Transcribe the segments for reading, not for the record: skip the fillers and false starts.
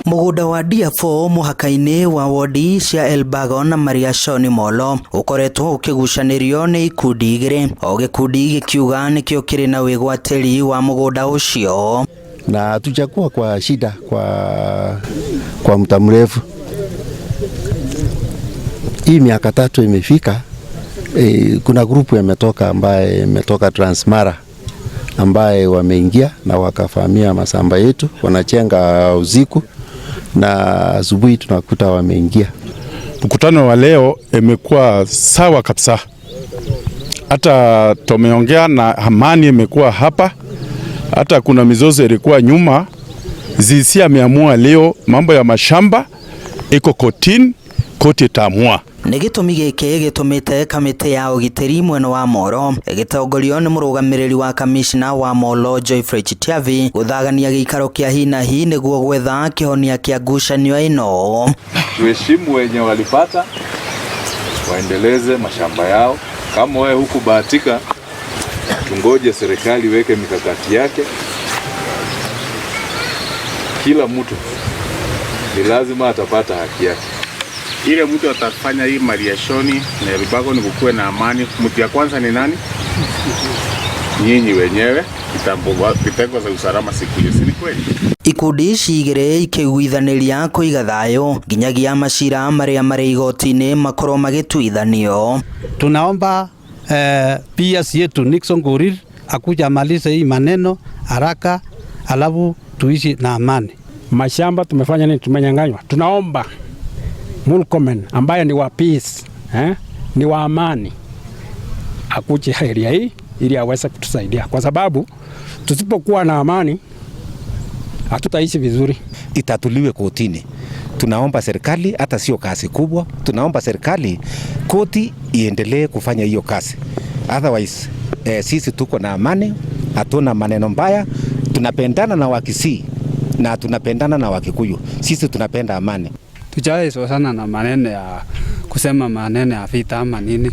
Mũgũnda wa Df4 mũhaka-inĩ wa wodi cia Elburgon na Mariashoni Molo ũkoretwo ũkĩgucanĩrio nĩ ikundi igĩrĩ, o gĩkundi gĩkiuga nĩkĩo kĩrĩ na wĩgwatĩri wa mũgũnda ũcio. Na hatujakuwa kwa shida kwa muda mrefu. Hii miaka 3 imefika, kuna grupu imetoka ambaye imetoka Transmara ambaye wameingia na wakavamia mashamba yetu, wanachenga usiku na asubuhi tunakuta wameingia. Mkutano wa leo imekuwa sawa kabisa, hata tumeongea na amani imekuwa hapa, hata kuna mizozo ilikuwa nyuma. ZC ameamua leo mambo ya mashamba iko kotini, koti itaamua. Nĩ gĩtũmi gĩkĩ gĩtũmĩte kamĩtĩ ya ũgitĩri mwena wa Molo ĩgĩtongorio nĩ mũrũgamĩrĩri wa kamishna wa Molo Geoffrey Chitiavi gũthagania gĩikaro kĩa hi na hi nĩguo gwetha kĩhonia kĩa ngucanio ĩno. Tuheshimu wenye walipata, waendeleze mashamba yao. Kama wewe hukubahatika, tungoje serikali iweke mikakati yake. Kila mtu ni lazima atapata haki yake. Ile mtu atafanya hii Mariashoni na Elburgon kukuwe na amani, mtu ya kwanza ni nani? Nyinyi wenyewe, vitengo za usalama siku hiyo, si ni kweli? Ikundi ici igĩrĩ ikĩiguithanĩria kũiga thayũ nginyagia macira marĩa marĩ igoti-inĩ makorwo magĩtuithanio. Tunaomba PS yetu Nixon Korir akuja amalize hii maneno haraka, alafu tuishi na amani. Mashamba tumefanya nini? Tumenyang'anywa. Tunaomba Murkomen ambaye ni wa peace, ni wa amani akuje area hii ili aweze kutusaidia, kwa sababu tusipokuwa na amani hatutaishi vizuri. Itatuliwe kotini. Tunaomba serikali, hata sio kazi kubwa, tunaomba serikali koti iendelee kufanya hiyo kazi. Otherwise, sisi tuko na amani, hatuna maneno mbaya, tunapendana na Wakisii na tunapendana na Wakikuyu. Sisi tunapenda amani. Tujawahi sana na maneno ya kusema maneno ya vita ama nini.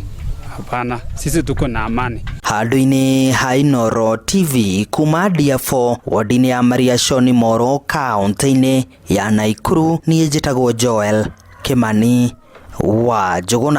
Hapana, sisi tuko na amani. Handũ-inĩ ha Inooro TV kuma Df4 wodi-inĩ ya Mariashoni Molo kaunti-inĩ ya Nakuru, niĩ njĩtagwo Joel Kimani wa Njũgũna.